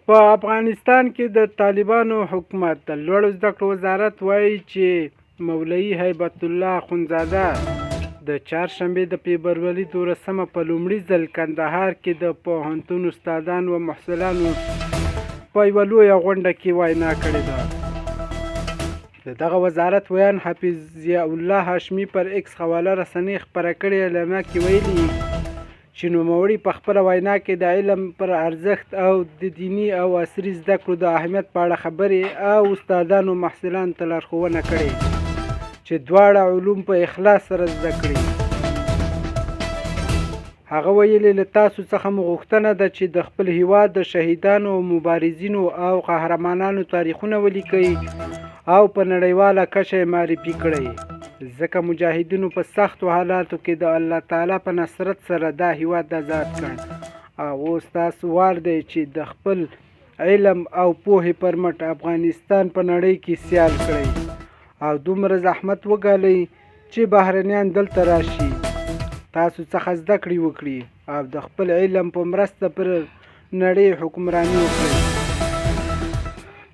په افغانستان کې د طالبانو حکومت د لوړو زده کړو وزارت وايي چې مولوي هیبت الله اخندزاده د چهارشنبې د فبروري 12 په لومړي ځل کندهار کې د پوهنتون استادانو او محصلانو په یوه لویه غونډه کې وینا کړې ده. د دغه وزارت ویاند حافظ ضیاء الله هاشمي پر ایکس خواله رسنۍ خپره کړې اعلامیه کې ویلي چې نوموړي په خپله وینا کې د علم پر ارزښت او د دیني او عصري زده کړو د اهمیت په اړه خبرې او استادانو محصلانو ته لارښوونه کړې چې دواړه علوم په اخلاص سره زده کړي. هغه ویلي، له تاسو څخه مو غوښتنه ده چې د خپل هیواد د شهیدانو او مبارزینو او قهرمانانو تاریخونه ولیکئ او په نړیواله کچه یې معرفي کړئ، ځکه مجاهدینو په سختو حالاتو کې د الله تعالی په نصرت سره دا هیواد ازاد کړ او اوس ستاسو وار دی چې د خپل علم او پوهې پر مټ افغانستان په نړۍ کې سیال کړئ او دومره زحمت وګالئ چې بهرنیان دلته راشي تاسو څخه زده کړې وکړي او د خپل علم په مرسته پر نړۍ حکمراني وکړي.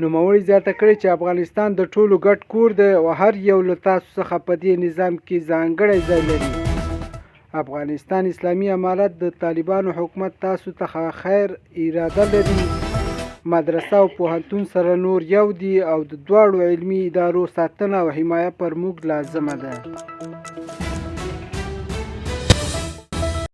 نوموړي زیاته کړې چې افغانستان د ټولو ګډ کور دی او هر یو له تاسو څخه په دې نظام کې ځانګړی ځای لري. افغانستان اسلامي امارت د طالبانو حکومت تاسو ته خیر اراده لري. مدرسه او پوهنتون سره نور یو دي او د دواړو علمي ادارو ساتنه او حمایه پر موږ لازمه ده.